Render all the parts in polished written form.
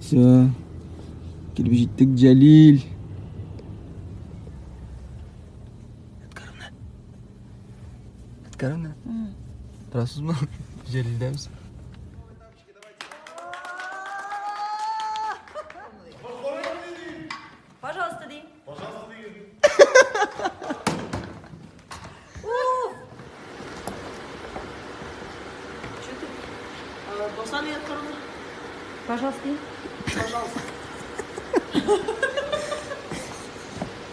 Все. Килеп җиттек, Җәлил. Әткәремне. Әткәремне. Торасызмы? Җәлилдәбез. Пожалуйста, ди. Пожалуйста, ди. Че ты? Басам я открыла. Пожалуйста. Пожалуйста.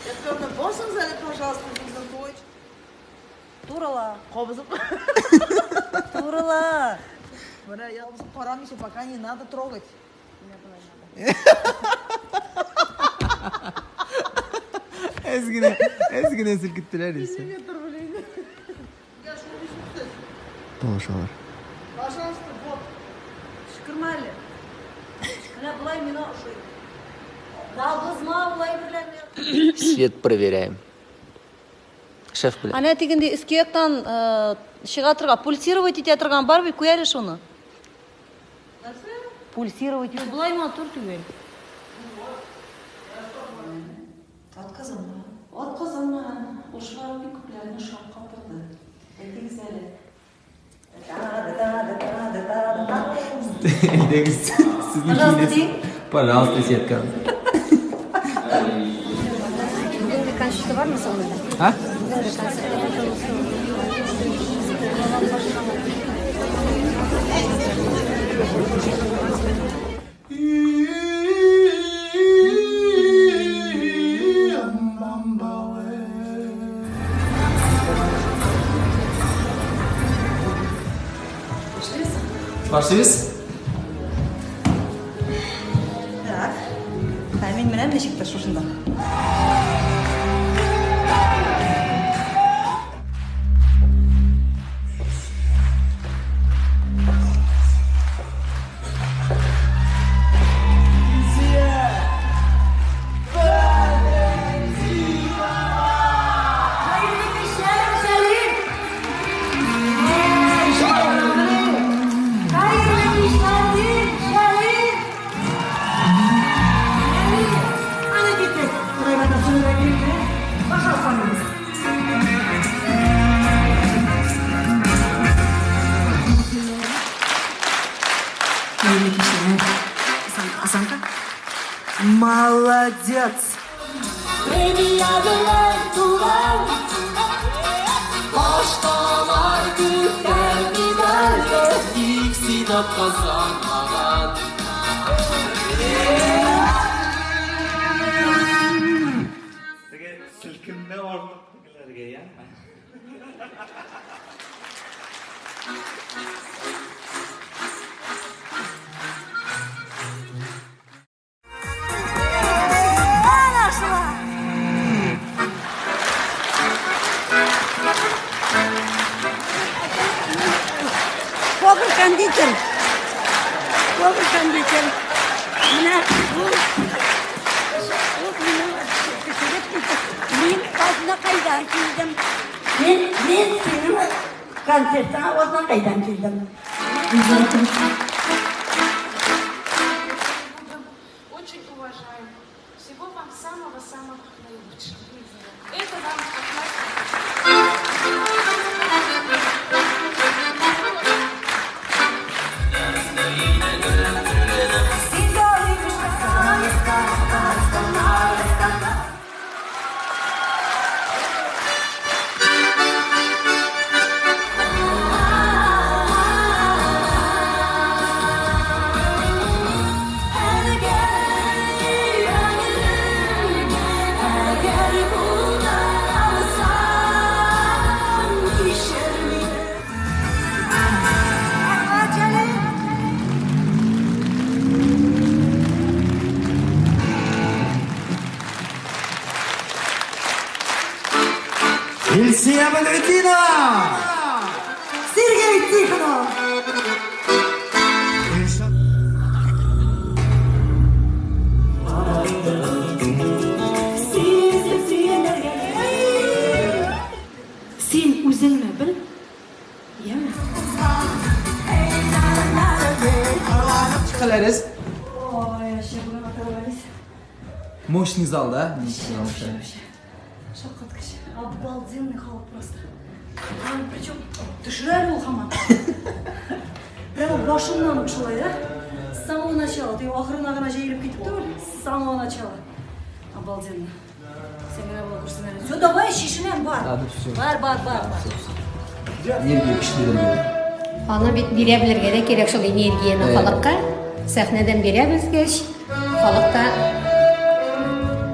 Яткарны басың әле, пожалуйста, безнең туй. Турала. Кабызып. Турала. Менә я карамыйча, пока не надо трогать. Әз генә, әз генә селкеттеләр исә. Я шул бишексез. Талашалар. Пожалуйста, вот. Төчкермә әле. Менә болай миңа ошый. Кабызма болай берлән. Свет проверяем. Шеф белән. Әнә тегенде өске яктан чыга торган, пульсировать итә торган бар бит, куй әле шуны. Пульсировать. Юк, болай матур түгел. Атказанма. Атказанма. Ошылар бик күпләрне шаккатырды. Әйтегез әле. Әйдәгез, сезнең Пожалуйста, киенәсез. ди. Пожалуйста, сетка. Бүгенге концерты бармы соң монда? А? Бүгенге концерт. Башлыйбыз? Так. Ә мин менәм ничектер шушында. Молодец! Теге селкенмә артык тегеләргә, яме? Повар-кондитер. Повар-кондитер. Менә бу ул минем пешереп китте. Мин Азнакайдан килдем. Мин синең концертыңа Азнакайдан килдем. Очень уважаем. Всего вам самого-самого наилучшего. Это вам от нас. Илсия Бәдретдинова! Сергей Тихонов! Син үзеңне бел, Мощный зал, да? Шаккаткыч. Обалденный халык просто. Һәм причем төшерә әле ул һаман. Прямо башыннан ук шулай, да? С самого начала. Ты ахырына гына җәелеп китеп түгел, с самого начала. Обалденно. Син генә була күрсен әле. Все, давай, чишенәм, бар. Ладно, всё. Бар, бар, бар, бар. Энергия көчле дә. Аны бит бирә белергә дә кирәк шул энергияне халыкка. Сәхнәдән бирәбез гәч, халык та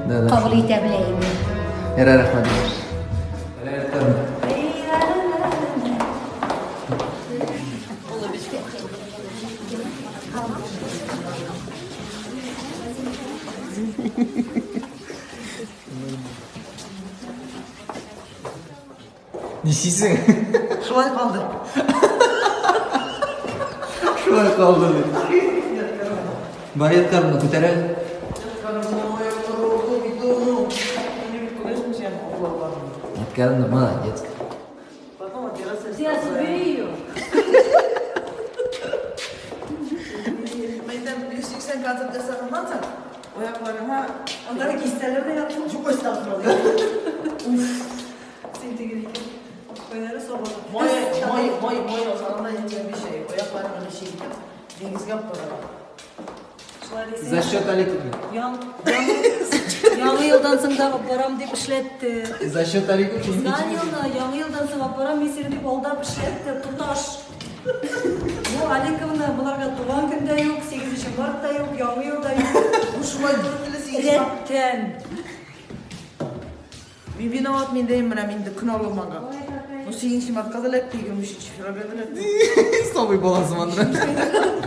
Да, да. кабул итә белә инде. Ярар, рәхмәт. Нишлисең? Шулай калды. Шулай калды ди. Бар яткарымны күтәрә. Яткарымны, молодец. Зиас, убери ее. Мәйтәм, 180 концерт ясаганнан соң, аякларыңа аннары кистәләр дә яткан. Юк, estağfurullah. Син теге икән. Кайнары сабыр. Май, май, май, май азагында әйткән бер шәй. Аякларыңны чиртеп, диңгезгә алып баралар. Шулай дисең. За счет Аликовны. Яңа елдан соң да барам дип эшләтте. За счет Аликовны. Узган елны яңа елдан соң барам мин сине дип алдап эшләтте. Тоташ. Бу Аликовны боларга туган көндә юк, 8 мартта юк, яңа елда юк. Бу шулай дүрт сигез. Рәттән. Мин виноват, мин дәйм менә мин дә көн алынмаган. Бу 8 мартка да эләкте, 23 февральгә дә эләкте. Слабый баласы мандыра.